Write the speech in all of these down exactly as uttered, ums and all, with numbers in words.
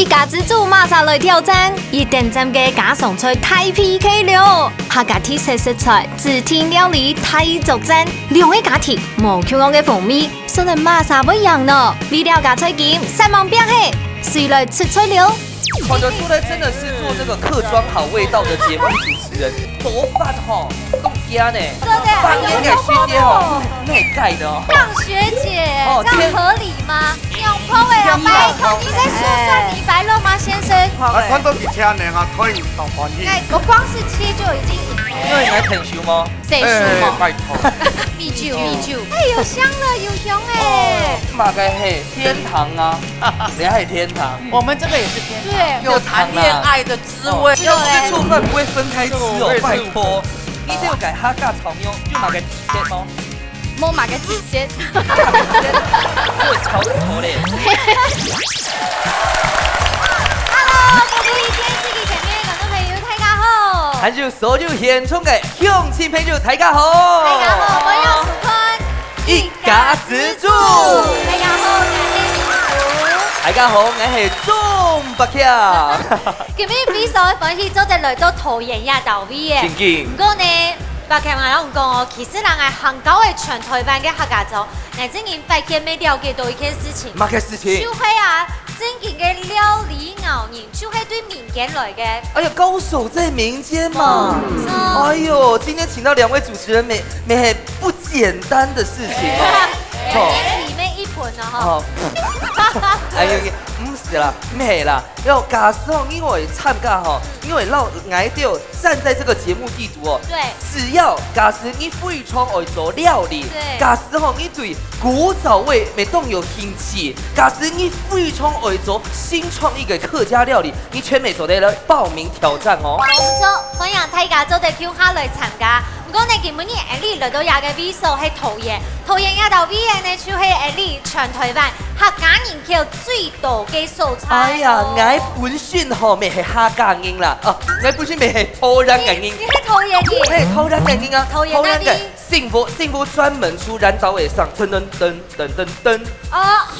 一家之煮馬上來挑戰，一等站个家常菜大P K了！客家特色食材、指定料理大作戰，兩个家庭無共樣个風味，算係麼儕會贏呢？為了加菜金，煞猛拚嘿，誰來出菜了？看得出來，真的是做這個客庄好味道的節目主持人，頭髮吼，動家呢，對對，半夜的時間吼，那蓋的哦。讓學姐，哦，這樣合理嗎？ 用破的啊，拜託，你在說算你白肉嗎，先生？啊，看到一千人啊，可以當歡喜。哎，我光是七就已經贏了。因為你還很兇嗎？誰輸嗎？哎，拜託。米酒，米酒。哎，有香了，有香哎。哦，麼个嘿，天堂啊，你還天堂。我們這個也是天堂，對。有談戀愛的滋味。哦，要吃醋飯不會分開吃哦，拜託。你都有改哈嘎炒妞，就麼个底線哦。 無麼个底線。做超級好咧。Hello，各位電視機前面个觀眾朋友，大家好。還有所有現場个鄉親朋友，大家好。大家好，歡迎收看一家之煮。大家好，我係大家好，𠊎係鍾伯強。今日非常歡喜做得來到桃園這搭位耶。正經。毋過呢， 伯強啊，𠊎同你講哦，其實啦，𠊎行到个全台灣个客家庄，𠊎正經發現乜了解到一件事情。麼个事情？就係啊，正經个料理咬人，就係對民間來个。哎呀，高手在民間嘛。嗯。哎呦，今天請到兩位主持人，乜，乜係不簡單的事情哦。吼。今天裡面一盆了哈。哦。哎呦，毋係啦，毋係啦。 喲，假使吼，你會參加吼，你會摎𠊎兜站在這個節目底肚哦。對。只要假使你非常愛做料理，對。假使吼，你對古早味乜當有興趣，假使你非常愛做新創意个客家料理，你全部做得來報名挑戰哦。無錯，歡迎大家做得共下來參加。 毋過呢，今晡日𠊎俚來到這个位所係桃園，桃園這搭位呢，就係𠊎俚全台灣客家人口最多个所在哦。哎呀，𠊎本身吼，乜係客家人啦，哦，𠊎本身乜係桃園个人。你，你係桃園人？係，桃園个人啊，桃園哪裡？桃園个，新屋，新屋專門出蘭州个上，噔噔噔。 噔噔噔。哦，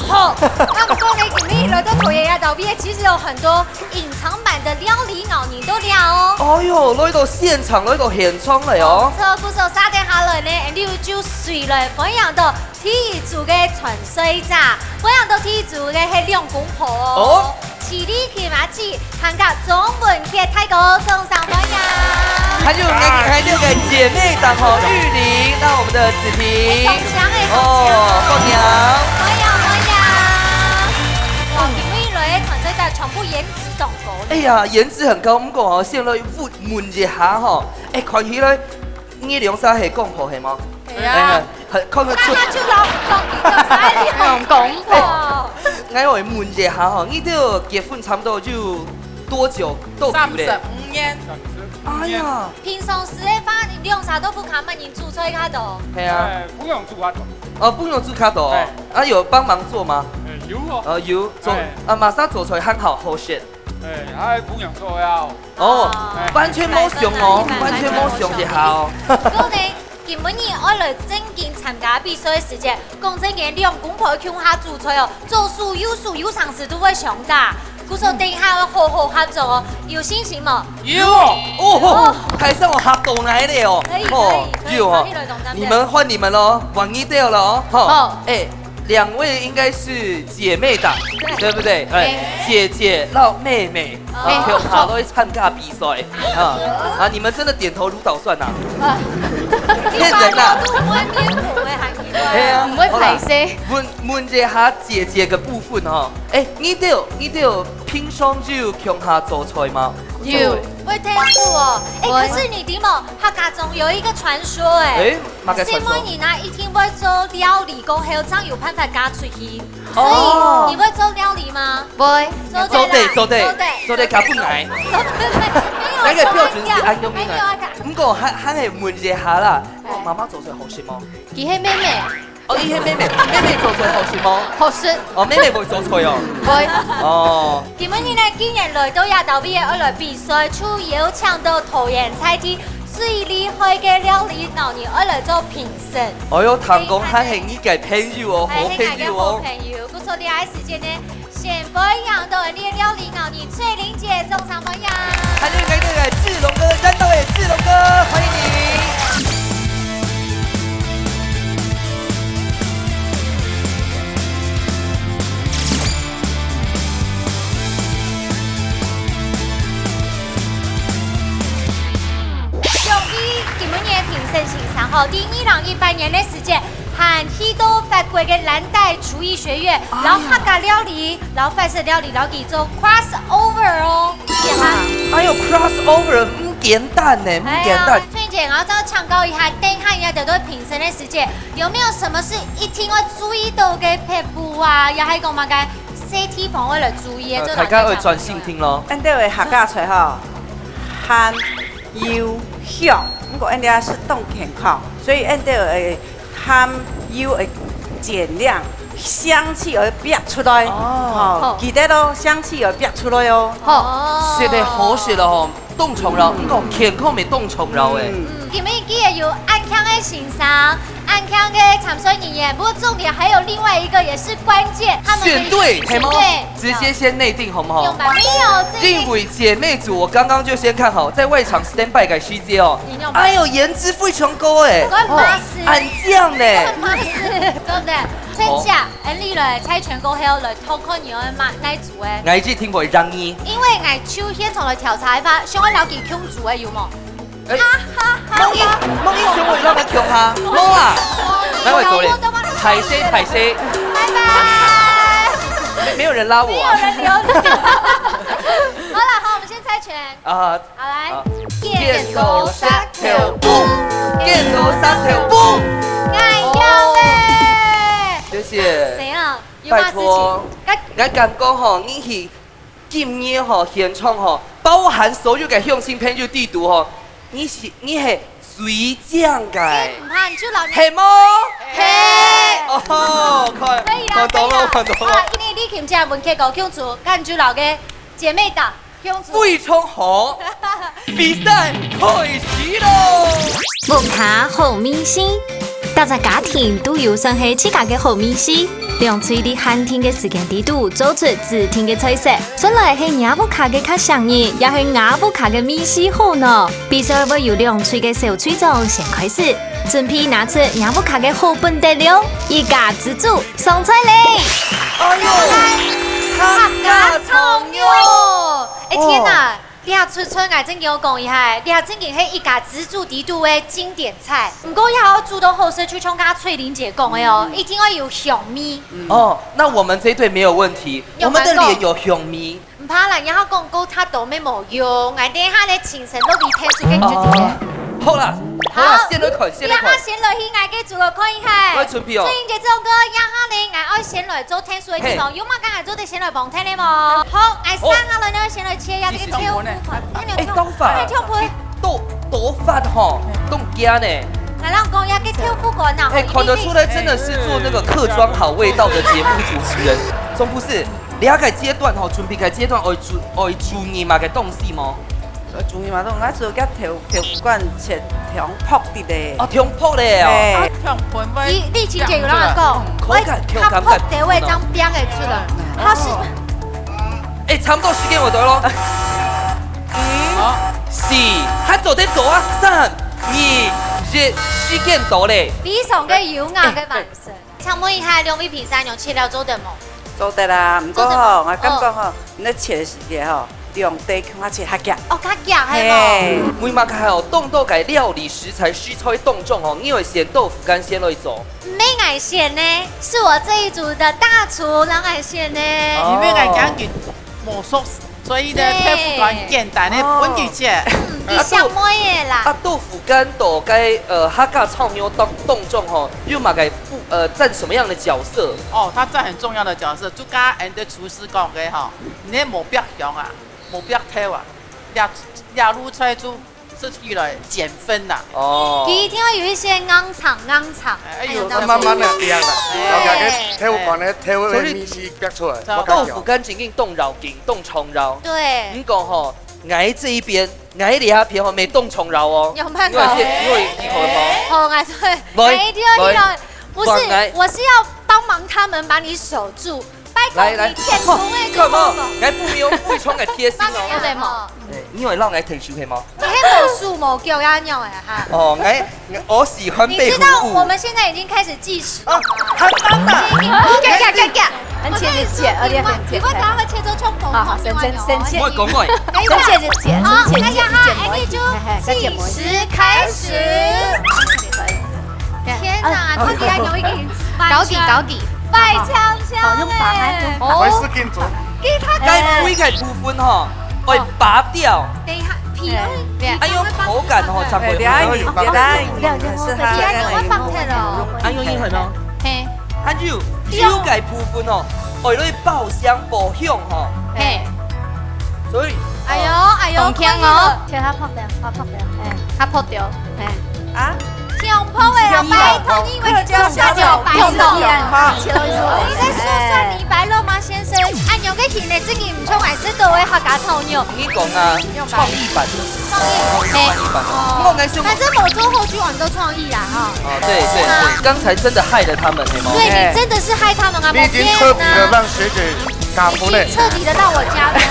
好。該毋過呢，今晡日來到桃園這搭位，其實有很多隱藏版的料理咬人在這哦。哎喲，來到現場，來到現場了喲。無錯，故所接等下來呢，𠊎俚就隨來歡迎到第一組个參賽者，歡迎到第一組个係兩公婆哦。哦。 徐麗琴阿姊，還有鍾文傑大哥，掌聲歡迎。還有𠊎，還有个姐妹檔吼，玉玲，那我們的子婷。哎，同鄉哎，同鄉。哦，鳳娘。歡迎，歡迎。哇，今晡日來个參賽者全部顏值當高呢。哎呀，顏值很高，毋過吼，先來問，問一下吼，哎，看起來，你兩儕係公婆係無？係啊。哎，很，看得出。那，那就老公，你就三兩公婆。哎， 𠊎愛問一下吼，你兜結婚差不多有多久鬥久咧？三十五年。哎呀，平常時个話，你兩儕都屋下麼人煮菜較多？係啊。哎，婆娘煮較多。哦，婆娘煮較多哦。哎。啊，有幫忙做嗎？哎，有哦。呃，有做，哎。啊，麼儕做菜還較好食？哎，還婆娘做个啊。哦，哎。完全無相哦，一百分啊，完全無相一下哦。一百分啊，無相。毋過呢， 今晡日愛來正經參加比賽个時節，講正經兩公婆共下煮菜哦，左手右手有常時都會相打。故所等一下愛好好合作哦，有信心無？有哦。哦，哦。大聲哦，嚇到𠊎咧哦。可以，可以，哦，可以，有哦。換你來當參賽。你們換你們咯，換你兜了哦，吼。好。哎，兩位應該是姐妹檔，對。對不對？哎，對。姐姐摎妹妹。 啊，哦。就跑到去參加比賽啊！啊，你們真的點頭如搗蒜吶？啊。騙人吶！係啊，毋會歹勢。好啦，問，問一下姐姐个部分吼，哎，你兜，你兜平常就共下做菜嗎？有。會𢯭手哦。哎，會。可是你知無，客家庄有一個傳說哎，哎，麼个傳說？細妹人啊，一定會做料理過後，正有辦法嫁出去。 所以，哦。你會做料理嗎？會。做得啦。做得，做得，做得。做得，較不難。做得，沒有，那個標準是恁樣的。沒有啊，毋過還，還係問一下啦。哎。哦，媽媽做菜好食無？佢係妹妹。哦，佢係妹妹，妹妹做菜好食無？好食。哦，妹妹會做菜哦。會。哦。今晡日呢，既然來到這搭位愛來比賽，就邀請到桃園在地最厲害个料理老人愛來做評審。哎喲，聽講還係你个朋友哦，哎，好朋友哦。係𠊎个好朋友。 故所這个時間呢，先分享到你个料理，𠊎你翠玲姐掌聲分享。還有一個志龍哥，燃到的志龍哥，歡迎你。恭喜今晡日个評審先生吼，在二零一八年个時節， 還去到法國个蘭帶廚藝學院，哎呀。摎客家料理，摎法式料理，摎佢做cross over哦。哎喲，cross over，毋簡單呢，毋簡單。哎呀，翠玲姐，𠊎愛再請教一下，等下你兜在評審个時節，有沒有什麼是一定愛注意到个撇步啊？也係講麼个細地方愛來注意个，呃，做得大家愛專心聽咯。恁兜个客家菜吼，鹹、油、香，毋過恁兜係當健康，所以恁兜个 鹹油个減量，香氣會逼出來。哦。吼，記得哦，香氣會逼出來哦。好。食个好食个吼，當重要，嗯。毋過健康乜當重要誒。嗯。嗯，今日既然有恁慶个先生，恁慶个參賽人員，不過重點還有另外一個也是關鍵，他們的選對，係無？選對。直接先內定好不好？用吧，沒有，這個因為姐妹組我剛剛就先看好，在外場standby个時節哦，你用吧。哎喲，顏值非常高誒。關我屁事。哦， 恁靚呢。真的，春夏，恁樣來猜拳過後，來偷看你愛買哪一組誒。𠊎一定會讓你。因為𠊎就現場來調查一下，想愛了解共組誒有無？哎，哈哈哈。莫硬，莫硬想愛讓你共下，無啊。來，我走了。歹勢，歹勢。拜拜。沒，沒有人拉我啊。沒有人留。好了，好，我們先猜拳。啊， 好，來，好。剪刀石頭布，剪刀石頭布。哎喲喂！謝謝。怎樣？有麼个事情？拜託，𠊎，𠊎感覺吼，你去今日吼現場吼，包含所有个鄉親朋友在肚吼，你係，你係最靚个。哎，毋怕，你就老娘。係無？係。哦，看，可以啦，看到了，可以啦。看到了。好，因為你今日問題个共組，該你就摎个姐妹檔 非常好，比賽開始咯！屋下好味緒，逐隻家庭都有算係自家个好味緒。兩隊在限定个時間裡肚做出指定个菜色，算來係若屋下个較上癮，也係若屋下个味緒好呢？比賽會由兩隊个小隊長先開始，準備拿出若屋下个好本底料，一家之煮， 上菜咧！哎喲，客家炒肉！哎，天哪，哦。這出菜𠊎正經愛講一下，這正經係一家之煮裡肚个經典菜。毋過也愛煮到好食，就像剛剛翠玲姐講个哦，嗯。一定愛有香味。哦，那我們這一隊沒有問題，我們的臉有香味。 毋怕啦，然後講過太多乜無用，𠊎等下咧精神落去聽水跟你就對了。哦，好啦，好啦，好，先來看，先來看。你啊，先來去𠊎个組落看一下。來準備哦。最近這種歌，然後呢，𠊎愛先來做聽水个地方，嘿。有麼个𠊎做得先來幫聽个無？好，𠊎上下來呢，先來切一下這個豆腐團。哎，豆腐。哎，豆腐。哎，豆，豆腐吼，當驚呢。來，讓我講一下，這豆腐乾啊，哎，吼，看得出來真的是做那個客庄好味道的節目主持人，總不是？ 這個階段吼，準備个階段愛注，愛注意麼个東西無？愛注意麼个東西，𠊎就將豆，豆腐乾切長薄滴咧。哦，長薄咧哦。嘿。啊，長薄會你，你之前有人講，嗯，口感，喂，口感較薄个會正變會出來。哦。它是，哎，差不多時間會到咯。好。四，還做得做啊！三、二、一，時間到咧。非常个優雅个完成。 請問一下，兩位評審員，切料做得無？做得啦，毋過吼，做得無？𠊎感覺吼，哦。你切个時節吼，兩邊共下切較遽。哦，較遽係無？嘿。為麼个吼，當多个料理食材食材當中吼，你會選豆腐乾先來做？毋係𠊎選呢，是我這一組的大廚讓𠊎選呢。哦。因為𠊎講佢無熟 所以呢，對。豆腐乾簡單个，哦。分佢切。嗯，佢上妹个啦。啊，豆腐乾在該，呃，客家炒肉當，當中吼，有麼个不，呃，佔什麼樣的角色？哦，它佔很重要的角色。就剛剛𠊎等个廚師講个吼，你無煏香啊，無煏透啊，這，這路菜就食起來減分啦。哦。佢一定要有一些硬腸，硬腸，哎，哎喲，有才有東西。慢慢仔煏啦。哎。然後該豆腐乾个，豆腐个味緒煏出來，所以我感覺。豆腐乾正經當要緊，當重要。對。毋過吼， 𠊎這一邊，𠊎這片吼，無當重要哦。有辦法。因為是，因為你好嗎？好，𠊎說，來，𠊎一定要聽到，來，不是，換𠊎。我是要幫忙他們把你守住，拜託你，來，來，天公的看無？你好無？來，不用非常的貼心哦。有得無？哎，你有讓我來退休，係無？你係老鼠無腳呀，鳥的哈？哦，來，我喜歡被服務。你知道我們現在已經開始計時了嗎？啊，還當然。已經，你看，你看，你看。很淺，很淺，而且很淺。你們，你們等下會切出衝突，好，好，先，先，先切。我講過。等一下。先切，先切，好，先切，那個哈，先切，哎，你就嘿，嘿，再切。計時開始。 天哪，啊，到底愛有一個高低，高低，擺槍槍好，用拔欸。哦，還是緊做。給他該尾个部分吼，愛拔掉。等一下，皮哦，哎，對。哎，用口感吼，才會好。哎，等一下，等一下，等一下，是他，等一下，你會放開了哦。哎，用一很哦。嘿。還有，有个部分哦，愛來爆香、爆香吼。嘿。所以，哎呦，哎呦，當強哦。切它薄掉，啊，薄掉，哎。它薄掉。哎。 啊？強迫的啦，拜託你，因為你做下就白弄。你在說算你白弄嗎，先生？啊，恁樣个形呢，真个毋錯，還係都會客家炒肉。你講啊，創意版的。創意，創意版的。嘿。我來想，反正無做好就很多創意啦，哈。哦，對，對，對，剛才真的害了他們，嘿嗎？對，你真的是害他們啊，你已經徹底地讓學姐加分了。已經徹底地讓我加分。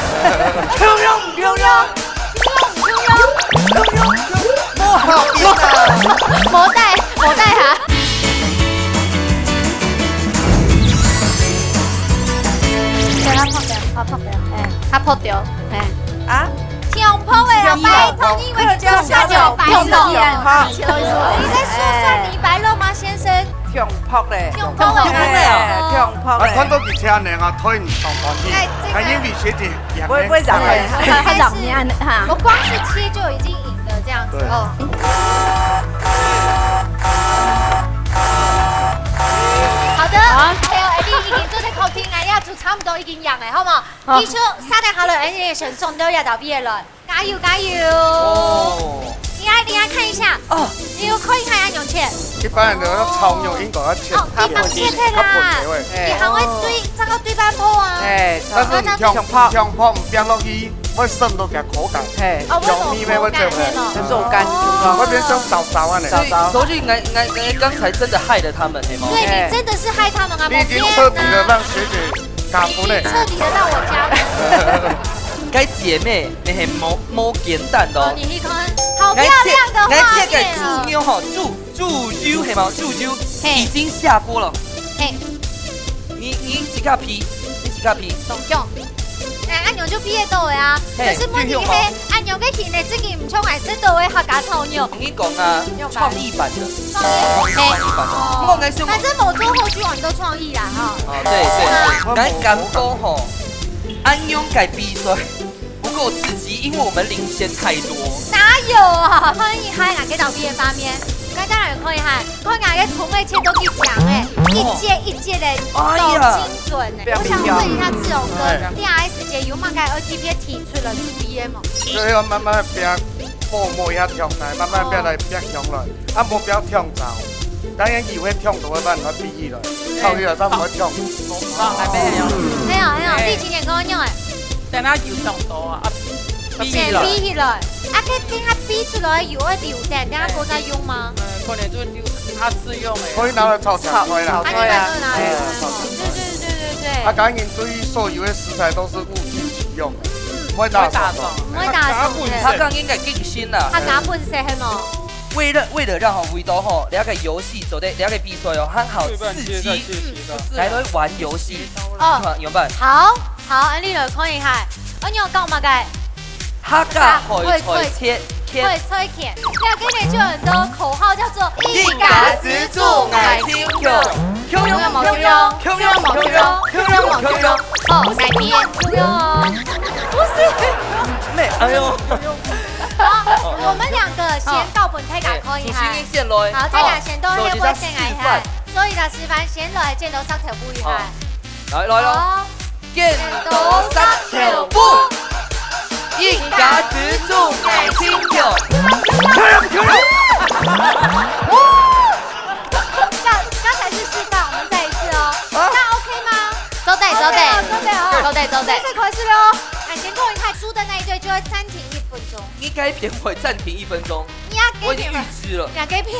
漂亮，漂亮。 無好意思啊。無帶，無帶哈。對，它薄掉，它薄掉，哎。它薄掉，哎。啊？強迫的啦，拜託你，因為你做下就白弄。你在說算你白弄嗎，先生？強迫的。強迫的。哎，強迫的。啊，看到佢車名啊，推你上班去，哎，這個還因為學姐 會，會讓人，會讓人哈。我光是切就已經贏了，這樣子，對。哦。好的，好。還有，哎，你已經做得靠近啊，你就差不多已經贏了，好無？好。你就殺得好了，哎，你也選中，都要倒畢業了，加油，加油！哦。你來，你來看一下。哦。你有看一下，要勇切。一般人都要炒肉，應該要切哦，較薄，一般切開啦。較薄的位。你還會對，這個對半破啊。哎， 但是你強，強迫，強迫毋放落去，會滲到佢口感。嘿。哦，會有口感的咯。香味咩，會做咩？就肉乾，哦。會變成燥燥啊呢。燥燥。所以，所以，哎，哎，哎，剛才真的害了他們，嘿嗎？對，哎。你真的是害他們啊，你已經徹底地讓學姐加分了。你已經徹底地讓我加分。該姐妹，你很無，無簡單的哦。哦，你去看，好漂亮的畫面哦。該切，該切个豬肉吼，豬 豬油係無？豬油嘿。已經下鍋了。嘿。你，你自家皮，你自家皮。當香。哎，恁樣就畢業到了啊。嘿。可是問題係，恁樣个形呢，真个毋像𠊎食到个客家炒肉。你講啊，創意版的。創意。嘿。創意版的。哦。我來想。反正無做好就有很多創意啦，哈。哦，對，對，對。來，感覺吼，恁樣个比賽 不夠刺激，因為我們領先太多。哪有啊？歡迎嗨，哪个倒閉的畫面？大家來看一下，看哪个蔥个切到幾強欸，一節一節的，哎呀，都精準欸。我想問一下志榮哥，哎。D R S姐有麼个愛特別提出來注意的無？所以要慢慢變，薄薄一下跳開，慢慢變來變強了，啊，目標跳高。當然，你會跳到一半，你會比起來，跳起來，才不會跳。啊，還沒有。沒有，沒有，哎。你今年跟我用欸。 等下油上多啊，啊，比起來。先比起來。啊，該等下比出來油愛留等，等下過再用嗎？呃，可能就留下次用欸。可以拿來炒菜，炒，可以啦。炒菜啊。啊，你買這個拿來炒。哎，炒菜。對，對，對，對，對。啊，趕緊注意，所有的食材都是物盡其用，嗯。不會打爽的。不會打爽。不會打爽的。他剛應該更新了。他拿本色，係無？為了，為了讓好味道吼，了解遊戲做得，了解比賽哦，很好刺激。對，對，對，對，對。來，來玩遊戲。哦。看，有沒有？好。 好，恁樣來看一下，恁樣講麼个？客家會菜切，切。會菜切。那今年就有很多口號叫做一家之煮，愛聽共樣。共樣無共樣？共樣無共樣？共樣無共樣？哦，改變共樣哦。不是。沒，哎呦。好，我們兩個先到本台甲看一下。哎，主持人先來。好，大家先到，哦，那邊先來一下。所以他示範先來，見到石頭布一下。哦。 來，來，來。好。剪刀石頭布，一家之煮愛聽共樣。漂亮，漂亮。剛，剛才是示範，我們再一次哦。啊？那OK嗎？做得，做得。OK哦，做得哦。做得，做得。這次開始了哦。哎，先動一下，輸的那一隊就會暫停一分鐘。你該片會暫停一分鐘。 你也該片，我已經預知了。你也該片，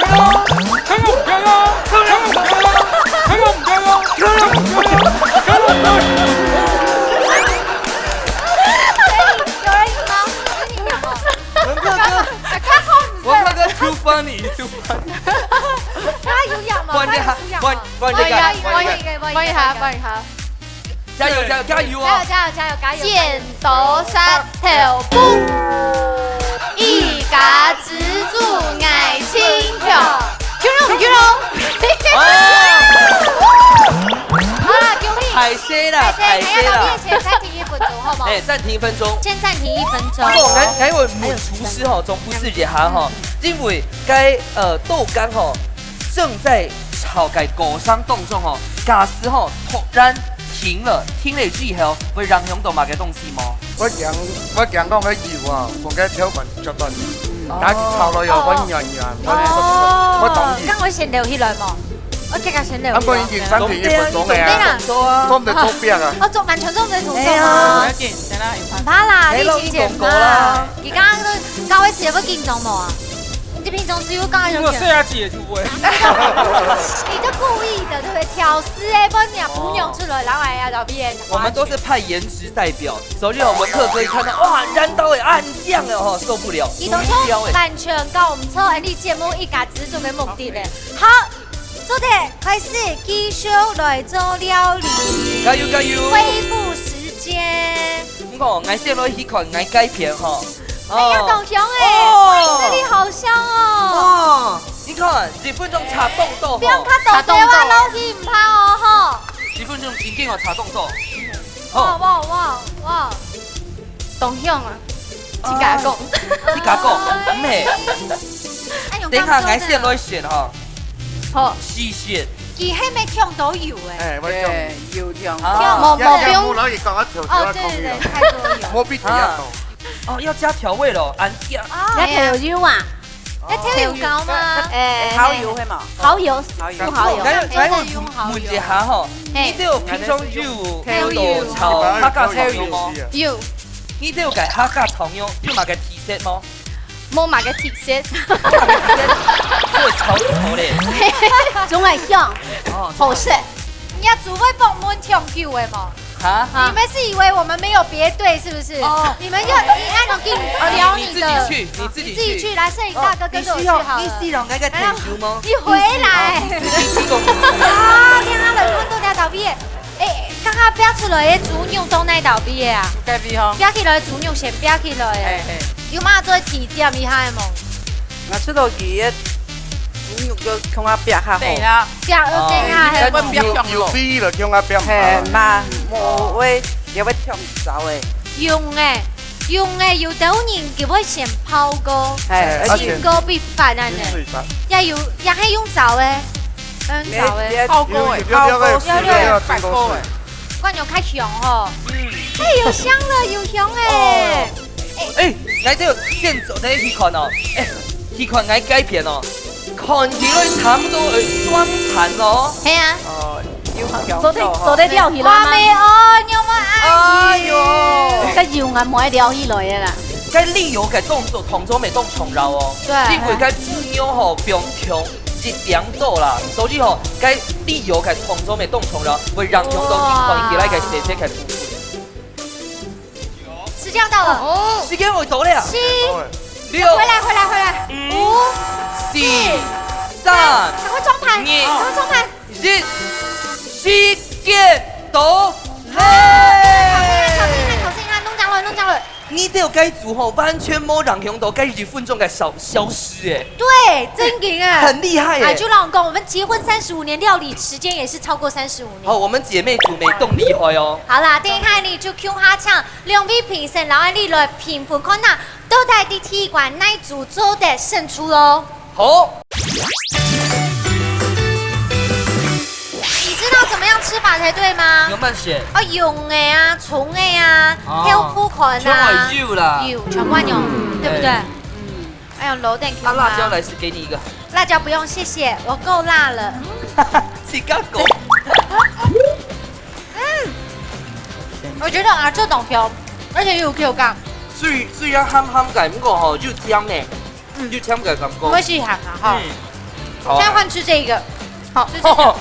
有人有吗？有人有吗？文克哥，文克哥 too funny，too funny。他有咬吗？不然就他，他有咬吗？不然，不然就改，不然就改。可以，可以，可以，可以，可以，可以，可以。不然一下，不然一下。加油，加油，加油哦！加油，加油，加油，加油！剪刀石头布，一家之煮愛情橋。Q龙，Q龙。哦。好啦，恭喜！歹勢啦，歹勢，歹勢啦。還要到面前暫停一分鐘，好不好？哎，暫停一分鐘。先暫停一分鐘。不過，𠊎，𠊎會問廚師吼，總不是一下吼，因為該，呃，豆乾吼， 正在炒个過程當中吼，假使吼突然停了，停了之後，會影響到麼个東西無？𠊎驚，𠊎驚講該油啊，分該豆乾著到，哦。但係炒落去會軟軟，會熟，哦。會當油。該𠊎先撈起來無？𠊎這個先撈起來。啊，毋過已經暫停一分鐘了啊。對啦。做毋得做壁啊。哦，做，完全做毋得做壁啊。哎呀。無要緊，等下有辦法。毋怕啦，哎，你已經剪好啦。你講到該時會緊張無啊？ 你平常時有講有我細阿姐就會。你就故意的，對不對？挑事欸，不然你不用出來，然後還要找別人。我們都是派顏值代表，所以文克哥一看到，哇，燃到欸，啊，很犟欸，吼，受不了。你當初完全跟我們做安利節目一家之煮个目的咧。好，做得開始繼續來做料理。加油，加油。恢復時間。毋過，𠊎先來去看𠊎該片吼。 哎呀，哦。當香欸！哦。哇，這裡好香哦！哦，你看，一分鐘差當多吼。不要怕凍著啊，差當多。落去毋怕哦，吼。一分鐘真緊哦，差當多。哇，哦。哇，哇，哇。當香啊，哦。自家講。自家講，毋係。哎，用等下，𠊎先來選吼。好。試試。佢係毋係嗆到油欸？哎，𠊎嗆。哎，油嗆。啊。嗆，無，也，也無，無用。無老實講，我頭頭哦，對，對，對，太多油。無必要。啊。哦，要加調味了，恁樣。哦。要調油啊？要調油膏嗎？哎，蠔油會嗎？蠔油，蠔油。用蠔油。來，來，我問一下吼，嘿。你兜平常有，有炒客家炒肉嗎？有。你兜个客家炒肉有麼个特色嗎？無麼个特色。會炒好咧。總係香，哦，好食。你兜煮會放燜忒久个無？ 哈？你們是以為我們沒有別隊是不是？哦。你們要，你愛緊聊你的。啊，你，你自己去，你自己去。你自己去，來，攝影大哥跟著我去好了。哦，你是哦，你是哦，該個退休嗎？哎呀，你回來。你是哦，你是哦。啊，你看他們看到這道片，哎，剛剛煏出來的豬肉到哪道片啊？該片吼。煏起來的豬肉先煏起來的。哎，哎。有麼个做提點一下的無？ 𠊎試著佢个豬肉个共下煏較好。對啦。煏，哦，煏下，嘿。有，有味了，共下煏。嘿，嘛，無會，也會忒燥欸。用欸，用欸，有兜人佢會先泡過，嘿，浸過必發恁呢。浸水發。也有，也係用燥欸，用燥欸。你，你，泡過欸，有，有，有，泡過，有，有，有，有，煏過欸。 感覺較香吼。嗯。哎，有香了，有香欸。哦。哎。哎，來，這個線走的一款哦，哎，一款來改變哦，看起來差不多會雙盤哦。係啊。哦，有香做得，到吼。做得撩起來嗎？哇，沒哦，你有沒有愛？哎喲。該油啊，莫愛撩起來的啦。該瀝油个動作，動作乜當重要哦。對。因為該豬肉吼，放長 一點多啦，所以吼，該瀝油个動作乜當重要，會影響到你看起來个色澤个部分。時間到了。哦。時間會到了。七，六，回來，回來，回來。五，四，三，趕快裝盤，二，趕快裝盤。一，時間到了。好，小心看，小心看，小心看，弄髒了，弄髒了。你兜个煮吼，完全無影響到該一分鐘个消消失欸，對，正經欸。很厲害欸。哎，就讓我講，我們結婚三十五年，料理時間也是超過三十五年。好，我們姐妹煮乜當厲害哦。好啦，等一下呢，就共下請兩位評審，然後你來評分，看哪，到底第一關哪組做得勝出哦。好。你知道怎麼樣吃法才對嗎？仰般食？哦，用个啊，蔥个啊，哦，豆腐款啊，蔥个有啦。有，全部用，對不對？對。嗯。哎呦，老等 Q 啊，辣椒來，是給你一個。辣椒不用，謝謝，我夠辣了。自家講。嗯，我覺得啊，這種 Q，而且又有 Q 感。雖，雖然鹹鹹个，不過吼，又甜个，嗯，又甜个感覺。我喜歡啊，哈。嗯，好啊。現在換吃這個，好，吃這個。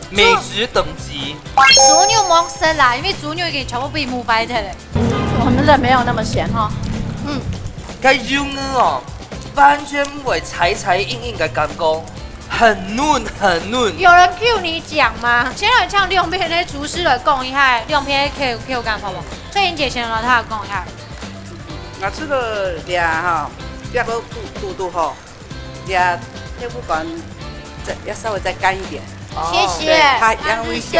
美食等級。豬肉莫食啦，因為豬肉已經全部被母擺忒了。我們的沒有那麼鹹哈。嗯。該肉呢哦，完全毋會柴柴硬硬个感覺，很嫩很嫩。有人 cue 你講嗎？先來請兩片个廚師來講一下，兩片个 Q Q 感好不好？翠玲姐先來，她來講一下。那這個呀哈，不要多多多哈。 這豆腐乾再，要稍微再乾一點。謝謝。對，它因為小。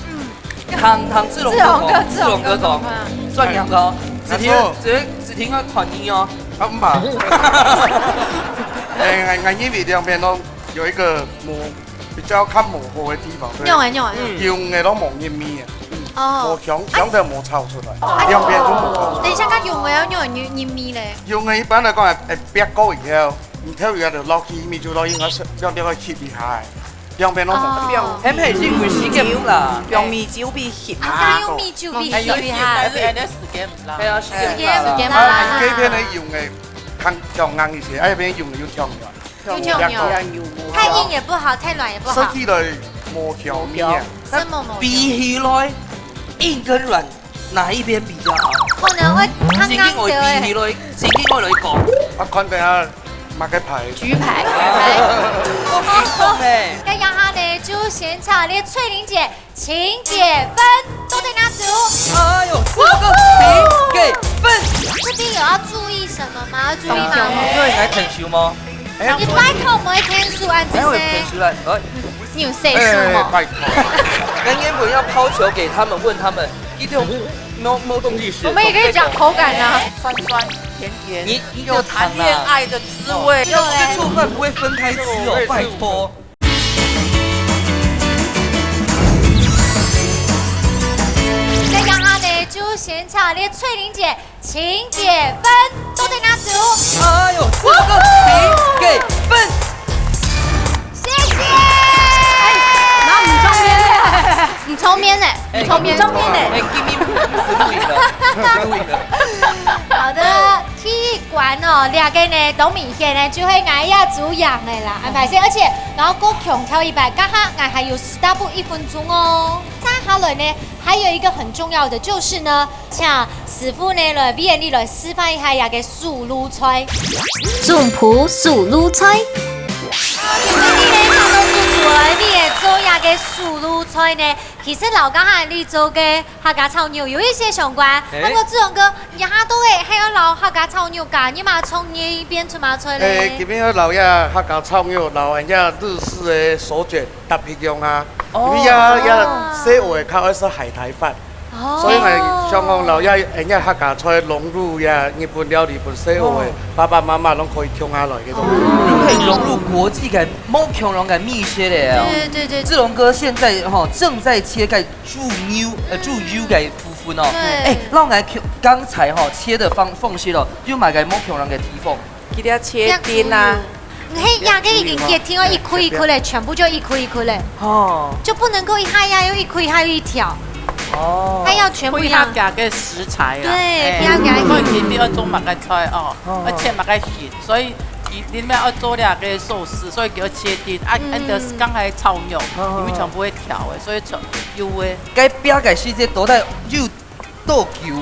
嗯。聽，聽志龍哥講，志龍哥，志龍哥講，嗯。算你好高，子婷，啊，錯。子婷，子婷要團你哦。啊，毋怕。哎，𠊎，𠊎認為兩片都有一個磨，比較較磨合的地方，對。用欸，用欸。嗯。用个都無入味啊。哦。無香，香都無炒出來，兩片都無炒出來。等一下，該用个要用入，入味咧。用个一般來講，會，會煏過以後， 你頭一下就落去，米酒落去，我是，兩片愛翕一下，兩片攏無。哦。係毋係因為時間毋罅？用米酒比翕啊，較用米酒比翕一下。但是恁樣時間毋罅。係啊，時間毋罅啦。時間毋罅啦。啊，這片个用个較，較硬一些，啊，這片用个又較軟。又較軟。太硬也不好，太軟也不好。食起來無香味啊。什麼無香？比起來，硬跟軟 哪一片比較好？可能會較硬著欸。正經愛比起來，正經愛來講。啊，看等下麼个牌。豬排。豬排。好激動欸。該這下呢，就先請這翠玲姐請給分，到底哪組？哎喲，四個請給分。這邊有要注意什麼嗎？要注意嗎？因為你來𢯭手嗎？哎。你拜託莫𢯭手，恁仔細。哎，𢯭手來，來。 你有歲數無？哎，拜託。那原本要拋球給他們，問他們，一定有某，某東西是。我們也可以講口感啊。酸酸甜甜，你，你就談啦。有談戀愛的滋味。哦，要吃醋飯不會分開吃哦，拜託。再講下呢，就先請這翠玲姐 請給分，到底哪組？哎喲，四個請給分。謝謝。哎，哪有毋聰明咧？毋聰明咧，毋聰明，毋聰明咧。哎，今天不是錄影的，不是錄影的。好的，第一關哦，這個呢，當明顯呢，就係𠊎這組贏个啦，很抱歉。而且，然後過強調一擺，剛剛𠊎還有 stop 一分鐘哦。接下來呢，還有一個很重要的，就是呢， 請師傅呢來為𠊎俚來示範一下這個手路菜。總鋪手路菜。今晡日呢，請到主廚來為𠊎做這個手路菜呢，其實摎剛才你做个客家炒肉有一些相關。哎。不過志宏哥，這下都會還愛摎客家炒肉加入麼个創意變出麼个菜咧？哎，今晡日愛摎這客家炒肉，摎人家日式个手卷 搭配用啊。哦。因為這，這細人仔較愛食海苔飯，哦。所以𠊎想講摎這，這客家菜融入這日本料理分細人仔，哦。爸爸媽媽攏可以共下來个東西。又可以融入國際个無共樣个味緒咧哦。對，對，對。志宏哥現在吼正在切該豬肉，呃，豬肉个部分哦。對。哎，讓𠊎看剛才吼切的方，方式哦，有麼个無共樣个地方？ 佢這切丁啊。你看，這個已經切丁哦，一塊一塊咧，全部就一塊一塊咧。哦。就不能夠一下一下又一塊一下又一條。哦。它要全部一樣。配合佢个食材啊。對，哎，配合佢个。所以佢愛做麼个菜哦，哦。愛切麼个形，所以佢，你們愛做這個壽司，所以佢愛切丁，啊，嗯。恁樣剛才炒肉，哦。裡面全部會調的，所以全有的。該煏个時節，都在有 多久？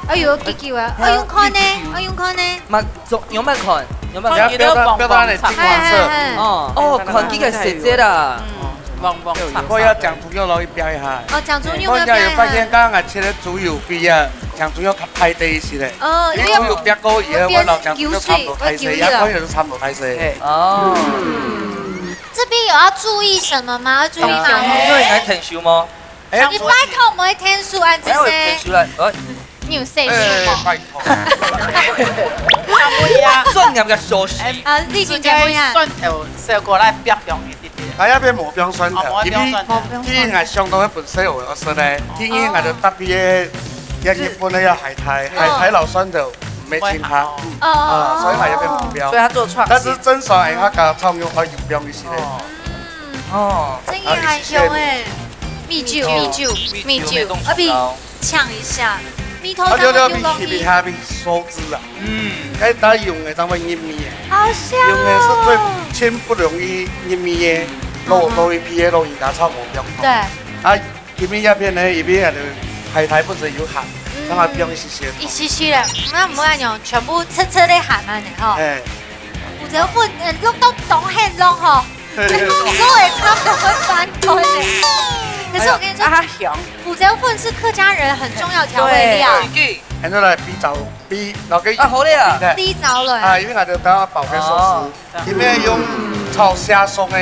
哎喲，幾久啊？哎喲，看呢，哎喲，看呢。嘛，總，有沒有看？有沒有看？看你的黃黃長。表達，表達你的金黃色。哎，哎，哎。哦，哦，看這個色澤啦。嗯。旺旺插插个。我要將豬肉摎佢煸一下。哦，將豬肉我也有發現，要煸一下。剛剛𠊎切个豬油比啊，將豬肉較大塊一息咧。哦，因為豬油煸過以後，有變，我摎將豬肉差毋多大細，油水，油水了。也可以是差毋多大細。嘿。哦。這邊有要注意什麼嗎？要注意嗎？因為你還挺熟嗎？哎，你拜託毋好𢯭手恁仔細。哎，我挺熟了，哎。 你有細心無？哎，拜託。專業个小事。啊，你先講一下。蒜頭小可來煸煸一點點。哎，這片無放蒜頭，哦，無放蒜頭。因為第一，𠊎想到該本身有好食个，第二，𠊎就特別个，像日本个要海苔，海苔摎蒜頭毋會盡合。哦。嗯，啊，所以𠊎這片無放。所以佢做創新。但是正常个客家炒肉愛有放一息个。哦。哦。真个還香欸。米酒，米酒，米酒，米酒，米酒，啊，比 嗆一下，味道當中有落去。啊，對，對，對，比，比下比收汁啊。嗯。該打用个當會入味个。好香哦。用个係最，盡不容易入味个，落，落去皮个，落去打炒無用。對。啊，因為這片呢，因為啊，海苔本身有鹹，嗯。讓佢放一息息。一息息咧，該毋會恁樣，全部赤赤个鹹恁呢吼。哎。胡椒粉，呃，落到當顯露吼。 這个肉也差不多會翻開呢。可是我跟你說，哎呦，啊，香。胡椒粉是客家人很重要的調味料。對。恁樣來比較，比，摎佢啊，好咧啊。比咧。比較咧。啊，因為𠊎兜剛剛包个壽司，哦。因為用炒蝦鬆个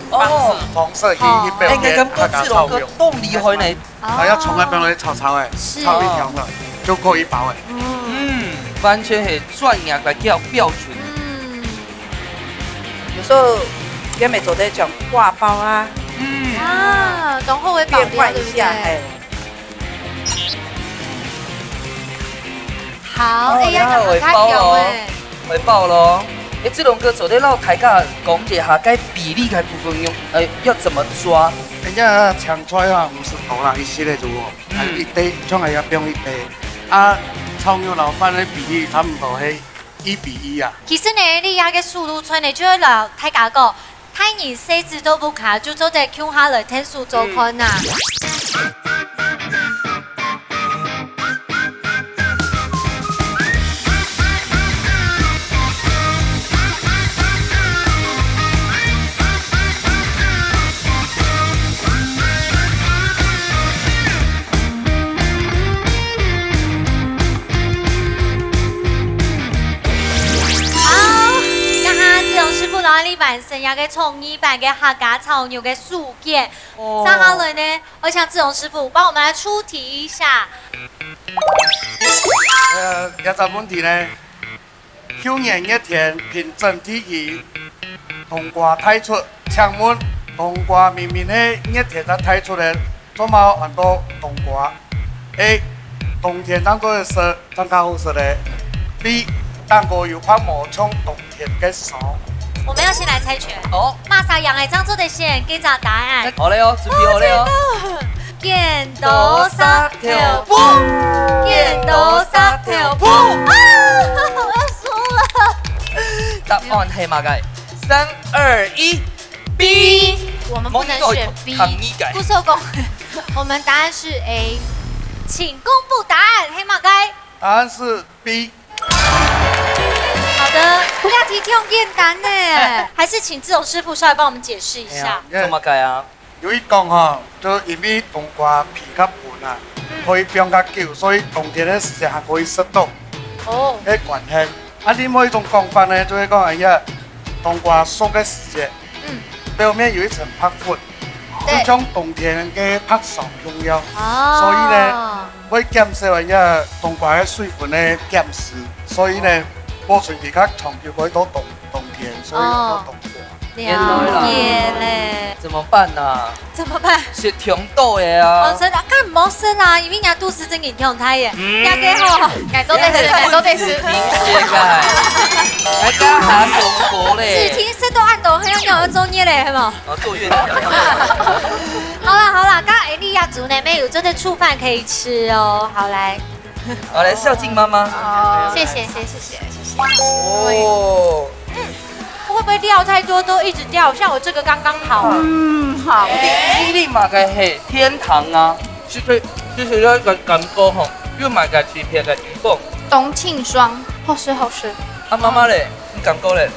方式，哦。方式去，哦。去表現客家炒肉。哎，𠊎感覺志龍哥當厲害呢。 哦。啊，愛蔥仔放落去炒炒欸，是。炒一香了，就夠一包欸。嗯。嗯，完全係專業个標，標準。嗯。有時候也會做得講掛包啊。嗯。啊，當好个包料，變換一下，對不對？哎。好，哦，哎呀，然後尾包哦。 會爆咯。欸，志龍哥做得摎大家講一下該比例个部分用，呃，要怎麼抓？人家青菜啊，毋係多啦，一息仔就好，嗯。啊，一垤，像係愛放一垤。啊，炒肉摎飯个比例差毋多係一比一啊。其實呢，你這个手路菜呢，就係摎大家講， 大人細子都毋怕，就做得共下來𢯭手做看啊。嗯。好，這下志龍師傅摎𠊎俚完成這个創意版个客家炒肉个手卷。哦。接下來呢， 我想志龍師傅幫我們來出題一下。呃，這隻問題呢，舊年熱天平鎮地區冬瓜大出，請問冬瓜明明係熱天正大出个，做麼安到冬瓜？A，冬天當做得食， 正較好食咧。B，頂高又怕無像冬天个霜。我們要先來猜拳。哦。麼儕贏个正做得選該隻答案。好咧哦，準備好咧哦。哦，真的。剪刀石頭布。剪刀石頭布。啊，我輸了。答案係麼个？三、二、一。 B，我們不能選B。無，你愛讀客語个。不收工。我們答案是A，請公布答案，係麼个？答案是B。好的，這題挺簡單呢，還是請志龍師傅稍微幫我們解釋一下。哎呀，做麼个啊？有一講吼，就因為冬瓜皮較薄啊，嗯。可以放較久，所以冬天个時節還可以食到。哦。个關係。啊，另外一種講法呢，就係講，哎呀，冬瓜熟个時節， 嗯。表面有一層白粉，對。就像冬天个白霜共樣。哦。所以呢，會減少人家冬瓜个水分个減失，所以呢，保存佢較長久，可以到冬，冬天，所以用到冬瓜。哦。了解咧。怎麼辦啊？怎麼辦？食忒多个啊。哦，真的，該毋好食啦，因為人家肚屎正經忒大个。嗯。人家个吼。𠊎做得食，𠊎做得食。明顯个，還加下中國咧。只聽 食到恁多，還要你愛做月咧，係無？哦，做月亮。好啦好啦，剛剛Elia煮呢，沒有做得煮飯可以吃哦。好，來。好，來，孝敬媽媽。哦，謝謝謝謝謝謝謝謝。哦。嗯，會不會料太多都一直掉？像我這個剛剛好。嗯，好。你，你嘛該係天堂啊，就是，就是那個感覺吼，又嘛該特別个地方。冬青霜，好吃好吃。啊，媽媽咧，你感覺咧？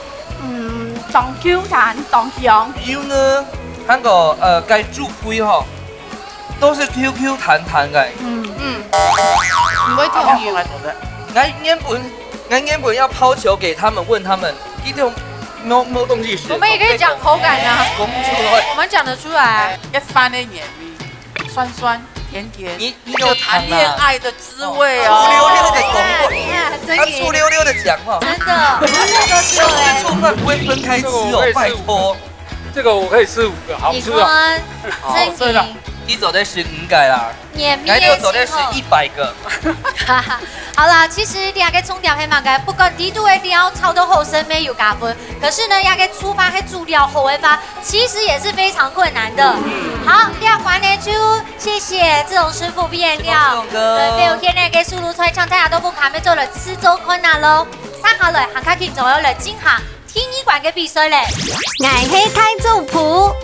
嗯，當Q彈，當香。有呢。看个呃，該豬皮吼，都是Q Q彈彈个。嗯，毋會跳舞。𠊎原本，𠊎原本要拋球給他們，問他們，一定沒有，沒有東西吃。我們也可以講口感啊。講出來。我們講得出來。一番的原味，酸酸甜甜，你，你有談戀愛的滋味哦。哦，醋溜溜的講話，他醋溜溜的講話。真的，我真的吃过哎。吃醋饭不会分开吃哦，拜托。这个我可以吃五个，好吃啊。你看，真的。你做得食五个啦，𠊎就做得食一百个。好啦，其實這个重點係麼个？不管裡肚个料炒到好食，乜有加分。可是呢，這个醋飯係煮了好个話，其實也是非常困難的。好，這關呢就謝謝志宏師傅為𠊎料，對，表現个手路菜，請大家都分佢做來試做看啊咯。接下來，還較緊張，愛來進行 第二關个比賽咧。𠊎係大主廚。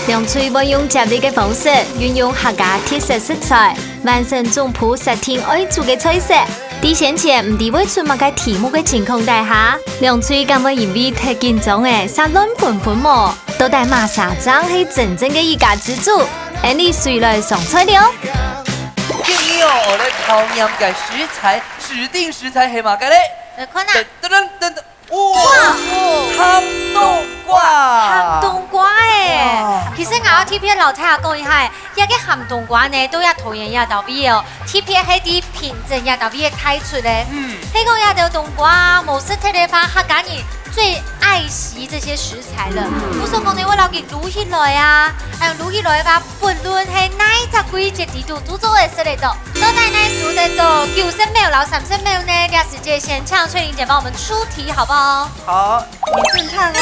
兩隊會用接力个方式，運用客家特色食材，完成總鋪設定愛煮个菜色。在先前毋知會出麼个題目个情況底下，兩隊敢會因為忒緊張而煞亂紛紛無？到底麼儕正係真正个一家之煮？𫣆俚隨來上菜了。建議哦，𠊎來考驗个食材，指定食材係麼个咧？來看啊。噔噔噔噔。 哇，鹹冬瓜！鹹冬瓜欸！哇。其實𠊎愛特別摎大家講一下欸，這个鹹冬瓜呢，都愛討厭這兜味哦，特別係在平鎮這兜味个大廚咧。嗯。係講這兜冬瓜無食忒个話，客家人最愛惜這些食材了。嗯。故所講呢，𠊎摎佢滷起來啊，還有滷起來个話，不論係哪一隻季節裡肚，都做得食得到。到底哪煮得到九十秒摎三十秒呢？這時間先請翠玲姐幫我們出題，好不好？ 好，認真聽哦。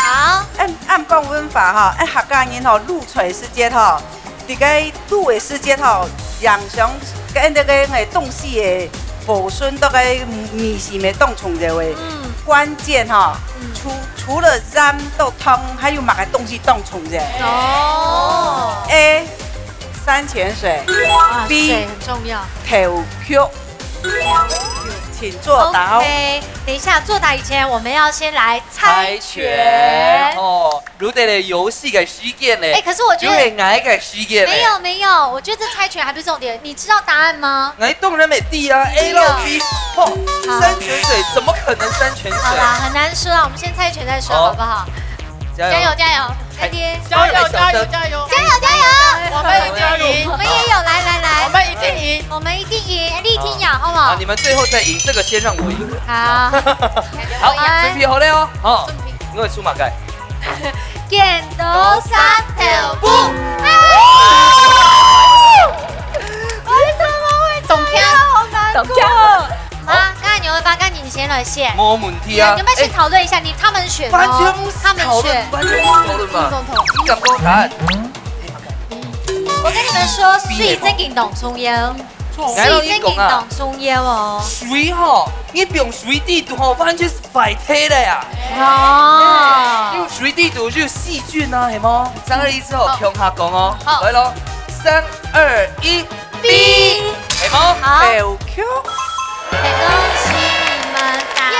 好。恁，恁講文化吼，恁客家人吼，滷菜時節吼，這个滷个時節吼，影響跟這个个東西个保存，這个味緒乜當重要个。嗯。關鍵吼，嗯。除，除了鹽到糖，還有麼个東西當重要？哦。A，山泉水。啊，B，水很重要。豆蔻。請作答哦。OK，等一下作答以前，我們要先來 猜拳。猜拳哦，有點遊戲个時間咧。欸，可是我覺得就係𠊎个時間咧。沒有，沒有，我覺得這猜拳還不是重點。你知道答案嗎？𠊎當然乜知啊，A摎B。吼，好。山泉水怎麼可能山泉水？好啦，很難說啊，我們先猜拳再說，好。好不好？加油。加油，加油，乾爹。加油，加油，加油！加油，加油！我們一定贏。我們也有，來，來，來。我們一定贏。我們一定贏，力挺呀，好不好？啊，你們最後再贏，這個先讓我贏。好。 好，來。準備好了哦，吼，準備。你會出麼个？剪刀石頭布。啊！為什麼會這樣？當強。好難過。當強。啊，該你會發，該你先來選。無問題啊。你要不要先討論一下？你，他們選哦，完全不是討論，他們選。完全不是討論吧？你講過答案。我跟你們說，水正經當重要。 水正經當重要哦。水吼，你放水裡肚吼，完全係壞忒了呀。哦。因為水裡肚就有細菌啊，係無？三二一之後，好。共下講哦。好。來咯，三二一，B。係無？好。豆蔻。恭喜你們答對。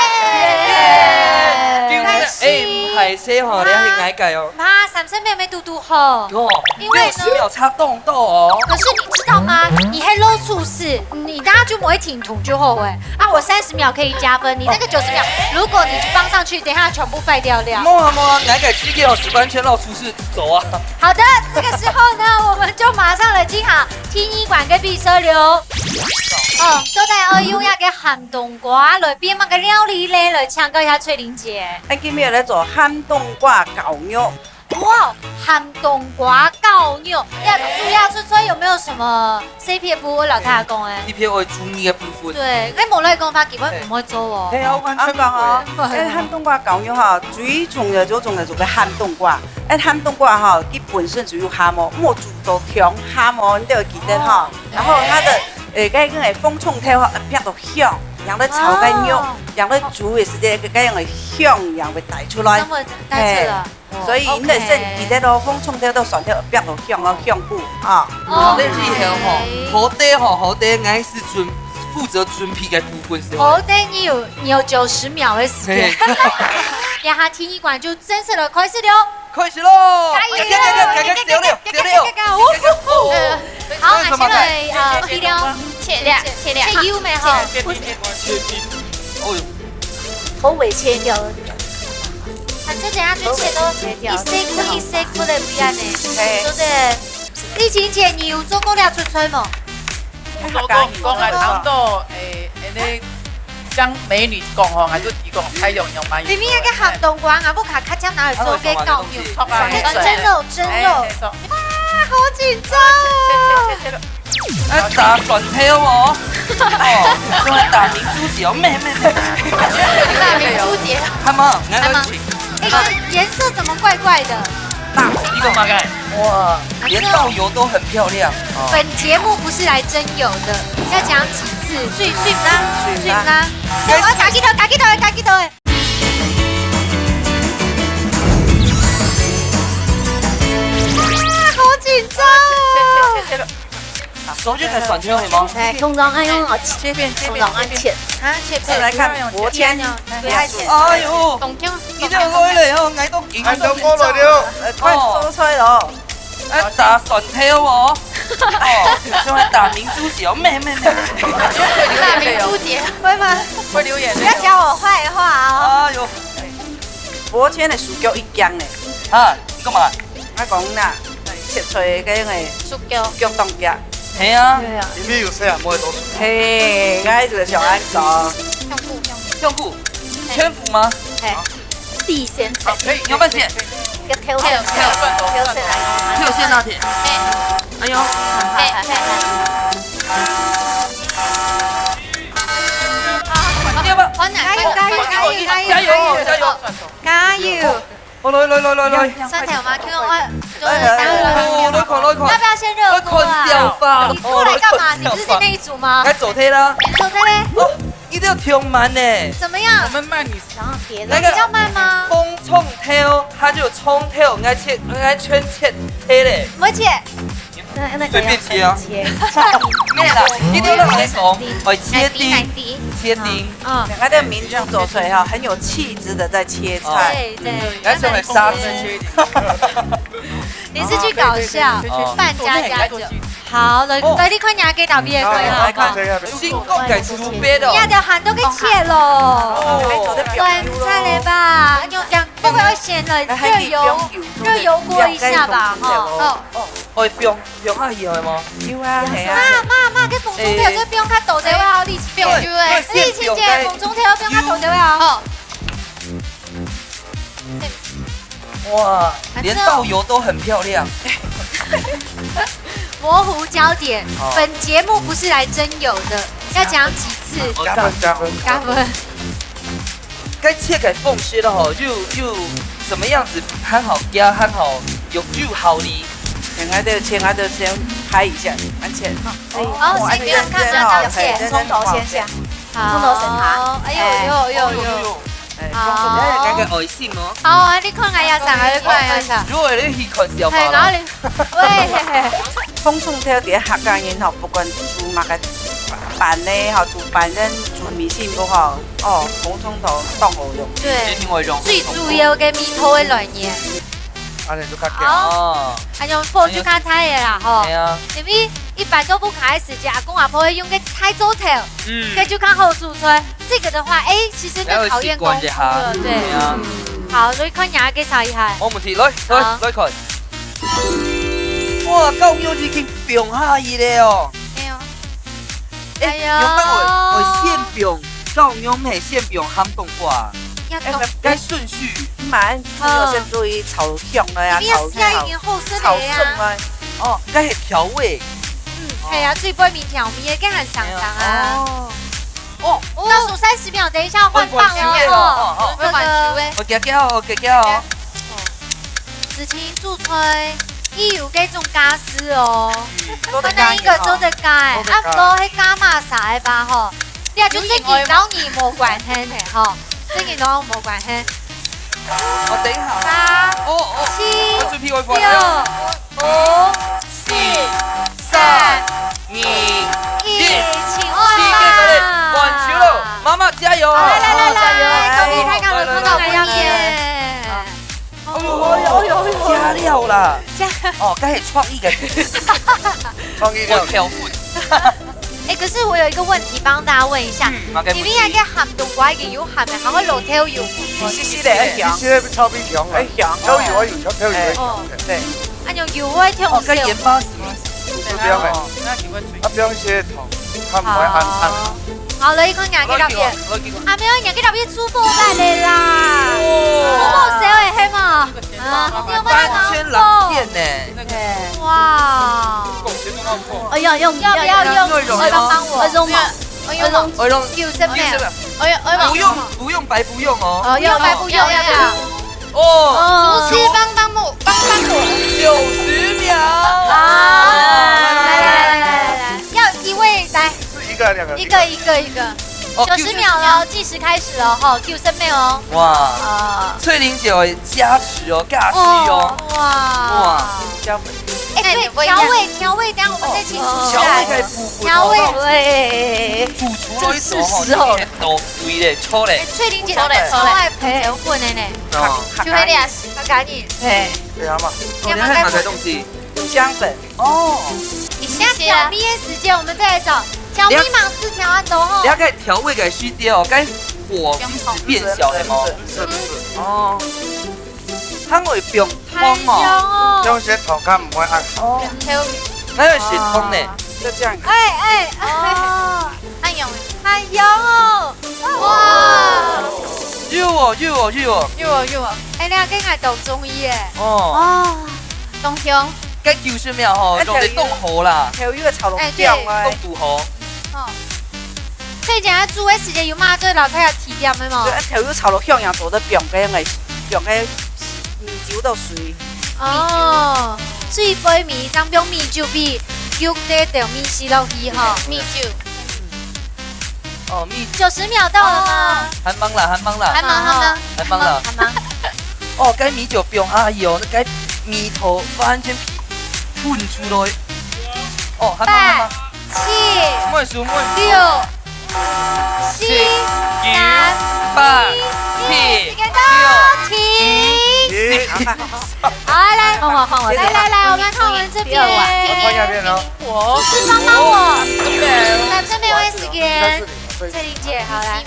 耶！對不對？哎，毋好意思吼，你還係𠊎个哦。媽，三十秒乜堵堵好。哦。 因為呢，六十秒差當多哦。可是你知道嗎？你係老廚師，你等下就毋會停頓就好欸。啊，我三十秒可以加分，你那個九十秒，如果你放上去，等一下全部敗掉了。無啊，無啊，𠊎个時間哦，係完全老廚師走啊。好的，這個時候呢，我們就馬上來進行第二關个比賽了。哦，到底愛用這個鹹冬瓜來變麼个料理咧？來請教一下翠玲姐。咱今日來做鹹冬瓜絞肉。 哇，鹹冬瓜絞肉，這主要出菜有沒有什麼細撇步？𠊎摎大家講欸。特別愛注意个部分。對，該無來講，佢根本毋會做哦。係啊，完全毋會。恁講哦，該鹹冬瓜絞肉吼，最重要、最重要就係鹹冬瓜。該鹹冬瓜吼，佢本身就有鹹哦，莫煮到忒鹹哦，你都要記得吼。哦。然後它的，呃，該个紅蔥頭吼，愛煏到香，然後炒該肉，哦。然後煮个時間，該樣个香樣會帶出來。香味帶出來。嘿。 所以你得先記得咯，紅蔥頭到蒜頭，煏到香哦，香菇啊。哦。好，恁以後吼，好得吼，好得，𠊎係準，負責準備个部分係無？好得你有，你有九十秒个時間。嘿。這下第二關就正式來開始了。開始咯！加油！加油！加油！加油，加油，加油！呃，好，那現在，呃，切掉，切掉，切掉。切油沒哈？切丁，切丁。哦喲，頭尾切掉了。反正等下就切到一息一息，不得不然呢。嘿。對不對？麗琴姐，你有做過這出菜無？ 講講講來談到，誒，誒，那像美女講吼，還是提供太陽用嘛？明明那個鹹冬瓜啊，不卡卡醬拿來做給搞油，啊，為什麼那東西？這蒸肉，蒸肉。哎，哎，哎。啊，好緊張哦。切，切，切，切，切。哎，打蒜頭哦。哦，就會打明珠姐哦，妹，妹，妹。打明珠姐。看嘛，你看，看嘛。哎，顏色怎麼怪怪的？那，你懂嗎？哇，連倒油都很漂亮。哦。本節目不是來蒸油的，要講幾次？水，水啦，水啦。哎，我要打擊頭，打擊頭，打擊頭。啊，好緊張哦！切，切，切，切，切。 手就在蒜頭係無？哎，通常愛用哦，切片，切片，通常愛切。啊，切片。再來看，伯謙，切片哦。你愛切。哎喲，當強。你這个來了吼，𠊎都緊張。哎，都過來了。哎，快做出來了。哎，打蒜頭哦。哦，就會打明珠姐哦，妹，妹，妹。打明珠姐。會嗎？會流眼淚哦。不要講我壞話哦。哎喲。伯謙的手腳已僵呢。啊，你幹嘛？ 我講啦，切菜个个手腳，手腳當遽。係啊。對啊。因為有時啊，無會多手。嘿，𠊎就想恁講。香菇，香菇。香菇，嘿。全福嗎？嘿。地仙菜。好，可以，你要不要剪？可以，可以，可以。給挑選，挑選，挑選來。挑選那題。哎。哎喲。哎，哎，哎。你要不要？好難，加油，加油，加油，加油，加油。加油。 哦，來，來，來，來，來。蒜頭嗎？請問我，就是打火。哎，哎，哎，來看，來看。要不要先熱鍋啊？來看笑話。你過來幹嘛？哦，你不是那一組嗎？來看笑話。該走忒啦。走忒嘞。哦，一定要停慢呢。怎麼樣？我們慢，你想要別的。那個你比較慢嗎？風衝頭，它就有衝頭，應該切，應該全切忒嘞。怎麼切？ 那，那個隨便切啊。要切。沒啦，一定要來講，哎，切丁，哎，丁，哎，丁。切丁。嗯。兩個的名字做出來哈，很有氣質的在切菜。哦。對，對。來，先來殺雞。你是去搞笑，哦，對，對，對，對，對。扮家家酒。哦。好，來，哦。來，你看人家給打別人看啊。好，來看。新公改豬背的哦。你也得喊都給切咯。哦。酸菜嘞吧，要，要，不過要先來熱油，哎，還可以不用油，熱油鍋一下吧，哈。哦。哦。 哦，放，放下去係無？有啊，係啊。媽，媽，媽，該紅蔥頭再放較多兜仔哦，麗琴姐。欸，對，對，麗琴姐，先放該紅蔥頭放較多兜仔哦。好。哇，連倒油都很漂亮。模糊焦點，哦。本節目不是來蒸油的，要講幾次？哦，加分，加分。加分。 該切个方式咯吼，又，又怎麼樣子還好夾，還好有，又好哩。請𠊎兜，請𠊎兜先拍一下，恁切。哦，先不要看，不要這樣切。嘿，從頭先下，好，從頭先下。哎呦，哎。呦，呦，呦。哎，好。哎，該个愛心哦。好啊，你看𠊎也想，你看𠊎也想。如果你去看笑話啦。嘿，然後你 喂，嘿，嘿。紅蔥頭在客家人吼，不管煮麼个粄呢，吼，煮粄跟煮米線都好，哦，紅蔥頭當好用。對。一定會用。最主要个味道个來源。恁樣就較強。好。哦。哎喲，火就較大个啦，吼。哎呀。因為一般都不開始，阿公阿婆會用个大灶頭，嗯。該就較好煮出來。 這個的話，哎，其實更考驗功夫了，對。哎呀。好，所以看你還可以炒一下。沒問題，來，來，好。來看。哇，狗肉已經放下去了哦。哎喲。哎，哎喲。有沒有？我先放，狗肉毋係先放鹹冬瓜。要懂。哎，該順序。慢，嗯。要先注意炒香了呀，你要炒，下一點後生的呀。炒熟了。哦，該係調味。嗯，哦。係啊，最背面調味个，該還上上啊。哦。 哦，倒數三十秒，等一下換棒哦。換球了，哦，哦，哦。換球欸。好，行行哦，好，行行哦。子晴，煮菜，你有該種家私哦。嗯，做得加一點哦。可能一個做得加欸，做得加。啊，毋過該加麼儕个吧吼，你啊就自己搞你無關係呢吼，自己都無關係。哦，等一下。八，哦，哦，七，我準備好了。六， 五、四、三、二、一，請換棒。時間到了，換球了，媽媽加油！來，來，來，來，加油！恭喜大家們看到不一樣。哎呦，哎呦，哎呦，哎呦。加料啦。這樣。哦，該係創意个。創意料理。我挑粉。哎，可是我有一個問題，幫大家問一下，嗯，嘛，該問題。你們那個鹹冬瓜已經有鹹了，還會落豆油嗎？一息息仔，會香。一息息仔炒變香啊。會香。豆油啊，有香，豆油會香。哦，對。啊，用油會香哦，該鹽巴係無？係毋係？哦，該油會脆。啊，放一息糖，較毋會恁，恁。好。 好，來，你看，人家那邊。好，來，給我，來，給我。啊，沒有，人家那邊出貨來了啦。哦。出貨誰會黑嘛？啊，你有沒有看到？完全藍線呢。對。哇。哎呀，用，要不要用？要，要，要，要，要，要幫我。要用嗎？要用。要用。要用。要用。哎呦，哎呦。不用，不用，白不用哦。哦，要白不用，要不要？哦。哦。廚師幫幫我，幫幫我。九十秒。啊，來，來，來，來，來，來，要一位來。 是一個還是兩個？一個，一個，一個。哦，九十秒了，計時開始了吼，九十秒哦。哇。啊。翠玲姐有加持哦，加持哦。哦，哇。哇。哎，對，調味，調味，等下我們再請廚師來。哦，調味可以補，補，調味，補，對。補廚的時候吼，這個時候。你可以多水嘞，抽嘞。哎，翠玲姐超愛配調粉的呢。哦。就會這樣，她趕緊。哎。對啊嘛。哦，你還買個東西？五香粉。 哦。一下調味的時間，我們再來找調味嘛，是調很多吼。了解調味个時間哦，該火毋係變小个無？毋係，毋係，毋係。哦。還會放糖哦。哎喲。用些糖較毋會恁鹹。哦。還有食糖呢。就這樣。哎，哎，哎。哦。還有。還有哦。哇。有哦，有哦，有哦。有哦，有哦。哎，你看，這個我當中意耶。哦。哦。 當香。該九十秒吼，哎，用得當好啦。豆油炒到香啊。哎，對。當堵好。哦。所以講煮个時間有嘛，做老太太提點的嘛。對，啊，豆油炒到香，然後做得放該个，放該米酒到水。哦，水杯米，這樣放米酒比用得調味絲落去吼。米酒。 哦，米。九十秒到了嗎？哦。還吂啦，還吂啦。還吂，還吂。還吂啦。還吂。哦，該米酒放，哎喲，該味道完全噴出來。哦，還吂，還吂。八、七、莫輸，莫輸。六、七、七、三、八、七、一，時間到，六、停。一。好，來，換我，換我，來，來，來，我們看我們這邊。我換那邊哦。 我。廚師幫幫我。哦，這邊。來，這邊有時間。應該是你，應該是你。翠玲姐，好，來。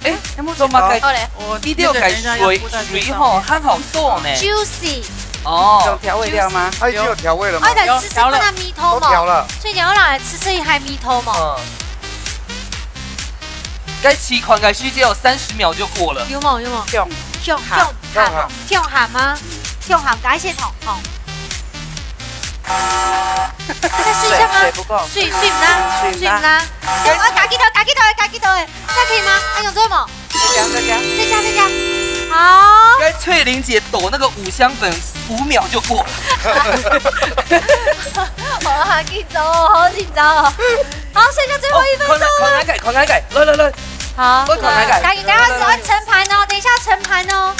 哎，做麼个？好嘞。你這個水，水吼，還好做呢。Juicy。哦。有調味料嗎？它已經有調味了嗎？哎，來試試看它味道嘛。有，調了。都調了。翠玲姐，我來試試一下味道嘛。嗯。該試看个時間有三十秒就過了。有無？有無？香。香，香，香鹹嗎？香鹹，加一些糖，吼。 再試一下嗎？水，水不夠。水，水毋啦，水毋啦。水毋啦。哎，我加幾多，加幾多，加幾多，這樣可以嗎？還用這麼？再加，再加。再加，再加。好。該翠玲姐抖那個五香粉，五秒就過了。我好緊張哦，好緊張哦。好，剩下最後一分鐘了。哦，快來，快來，快來，來，來，來。好。快，快來。趕緊，等一下是要盛盤哦，等一下盛盤哦。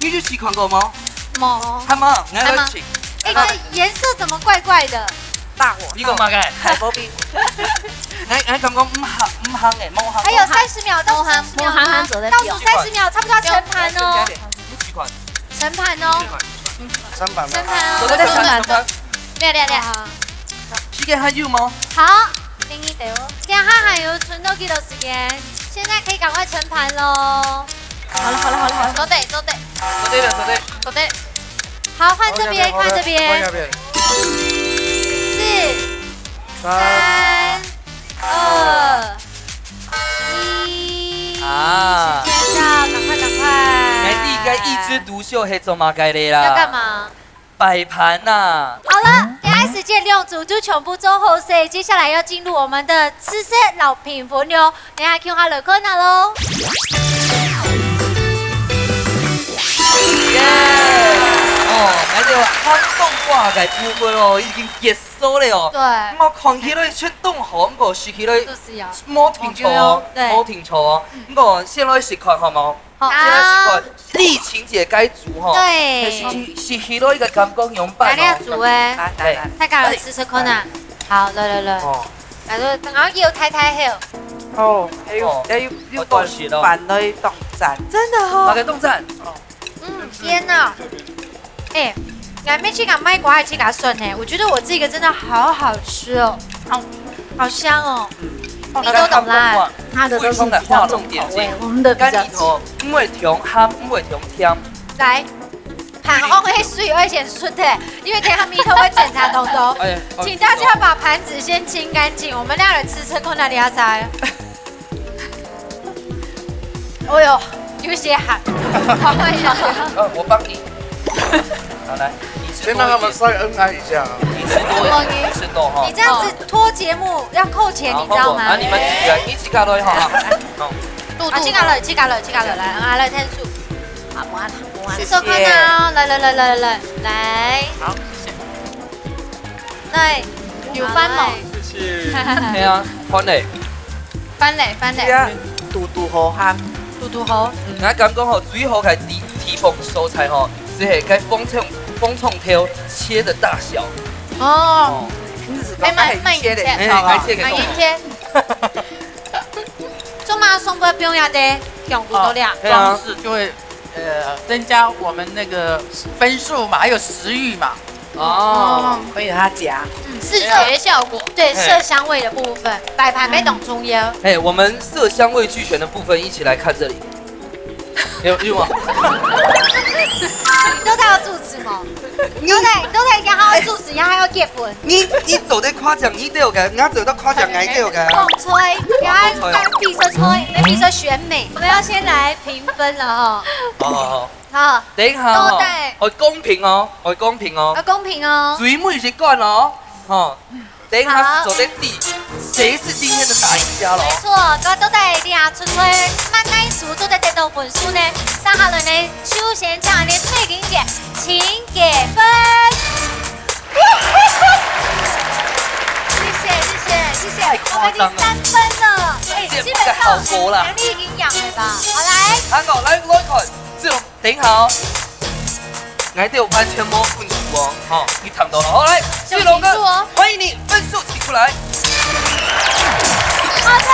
你有試看過嗎？無。還無，你還沒請。哎，這顏色怎麼怪怪的？大火。你講麼个？大火。哎，哎，剛剛毋行，毋行哎，無行。還有三十秒，倒數三十秒嗎？無行，無行，走得掉。倒數三十秒，差不多要盛盤哦。你試看。盛盤哦。盛盤嗎？盛盤哦。走，走，走，盛盤。對，對，對。好。時間還有嗎？好，給你等哦。這樣它還有存到幾多時間？現在可以趕快盛盤嘍。 好了，好了，好了，好了。做得，做得。做得了，做得。做得。好，換這邊，換這邊。換那邊。四、三、二、一。啊。時間到，趕快，趕快。哎，你應該一枝獨秀，係做麼个个啦？要幹嘛？ 擺盤吶。好了，這下時間兩組就全部做好勢，接下來要進入我們的試食摎評分了，等下共下來看啊咯。耶！哦，來到鹹冬瓜个部分哦，已經結束了哦。對。毋過看起來全當好，毋過食起來就是啊。無定著哦，哦，對。無定著哦。毋過先來食看好無？好。先來食看。 麗琴姐該煮吼，對。係，係，係，係，係，一個感覺樣般哦。來，你煮欸。來，來，來。大家來試試看啊。來。好，來，來，來。哦。來，來，等下又太太後。哦，還有，哦，還有，有個飯來當讚。真的哦。大家當讚。哦。嗯，天哪。哎，感觉自家卖瓜还自家酸呢，我觉得我这个真的好好吃哦，好，好香哦，味道懂啦。它的都是比较重口味，我们的比较干里头，因为甜鹹，因为甜甜。来，盘红黑水而且顺的，因为等下米头会检查多多。哎，请大家把盘子先清干净，我们两人吃吃看哪里要塞。哦哟，有些寒，好看一下。呃，我帮你。好来，你吃多一点。先让他们晒恩爱一下啊。你吃多一点，你吃多哈你。这样子拖节目要扣钱，你知道吗？啊，你们自己来，你自家来哈。哦，啊，自家来，自家来，自家来，来，啊，来，天数。好，我来，我来。谢谢收看啊，来来来来来来，好，谢谢。来，有翻吗？谢谢。对啊，翻嘞。翻嘞，翻嘞，对啊，堵堵好鹹。嘟嘟好。我感觉吼，最好个地地方所在吼，是迄个紅蔥紅蔥頭切的大小。哦，你是哎，慢讲很切的慢一切，哎，好不好来切个慢一切。做嘛，送不要用呀的，用骨头了。对啊装，饰就会呃增加我们那个分数嘛，还有食欲嘛。哦，可以让它夹。视觉效果，对，色香味的部分，摆盘没懂中央。哎，我们色香味俱全的部分，一起来看这里。有有吗？你都在要主持吗？你都在，你都在讲他要主持，然后还要结婚。你你做得夸奖你对个，我做得夸奖你对个。讲吹，然后比赛吹，没比赛选美。我们要先来评分了哈。好好好，好，等一下哦都对，哦公平哦，哦公平哦要，公平哦。最尾一关哦，吼，等一下是做得第谁是今天的大赢家喽没。错，都都在这样出吹，慢慢数，都在得到分数呢。上好了呢，首先请你退给姐，请给分。谢谢谢谢谢谢，我们第三分了，哎，基本上实力已经赢了吧？好来，好，来来看，这种等一下哦，来对我完全没分数哦，哈，你抢到了，好来，世龙哥，欢迎你，分数请出来。好的，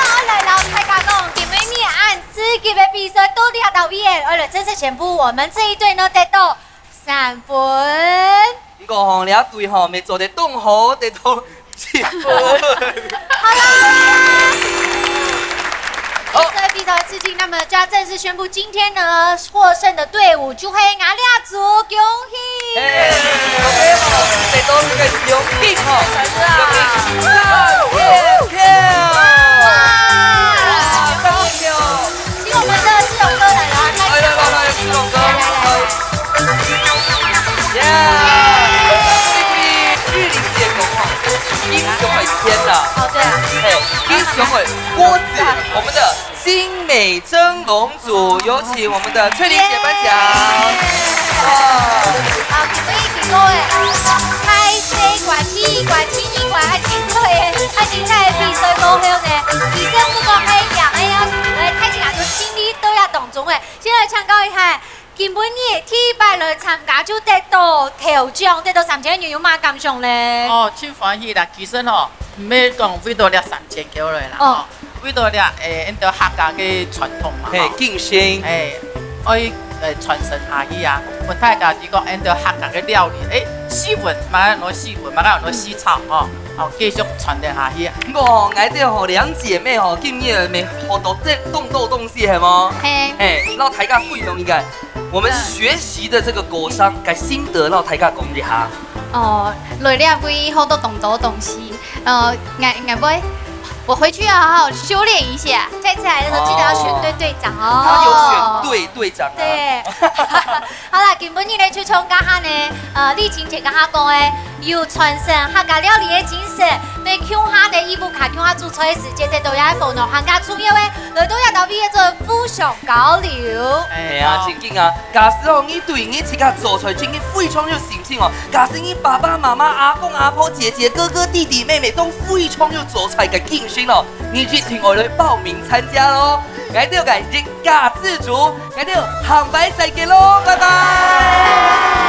我来老师大家讲，今晡日恁刺激的比赛到底到位耶？为了正式宣布，我们这一队呢得到三分。不过吼，你要对吼，没做得动吼，得到七分。好啦，比赛比赛刺激，那么就要正式宣布今天呢获胜的队伍就会拿两组，恭喜！哎，OK，得到这个奖品吼，奖品三千票。哇！请我们的志勇哥来了，来来来来，志勇哥，来。耶！玉林姐讲吼，英雄的天呐，哦，对啊，嘿，英雄的锅子，我们的金美珍龙组，有请我们的翠玲姐颁奖。哇！好，今晡日个个个，开心关、气关、心意关，还精彩个，还精彩个比赛过后呢，其实不管还贏个要輸个，大家都心里都要當中个。先來請教一下，今晡日第一擺來參加就得到頭獎，得到三千元，有麼感想咧？哦，真歡喜啦！其實吼，毋係講為到這三千箍來啦，哦哦，為到這誒，𫣆兜客家个傳統嘛，嘿吼，敬新，誒，愛誒傳承下去啊！分大家知講，𫣆兜客家个料理，誒，四文嘛，愛四文嘛，愛愛四炒吼，哦，繼續傳承下去。我吼，𠊎兜吼兩姐妹吼，今日咪學到這當多東西係無？嘿，嘿，讓大家分享一下，我們學習的這個鍋燒个心得，讓大家講一下。哦，來這位學到當多東西，呃，𠊎𠊎會，我回去要好好修煉一下，下次來的時候記得要選對隊長哦。他有選對隊長啊。對，好啦，今晡日呢就像剛剛呢，呃，麗琴姐剛剛講的，有傳承客家料理的精神，對共下的義務卡共下煮菜的時間，這都也係分享客家重要的，來到這位做互相交流。哎呀，正經啊，假使哦，你對你自家做出來，正經非常有信心哦。假使你爸爸媽媽、阿公阿婆、姐姐、哥哥、弟弟、妹妹都非常有做菜个精神哦，你一定愛來報名參加哦。𠊎兜个一家之煮，𠊎兜下擺再見咯，拜拜。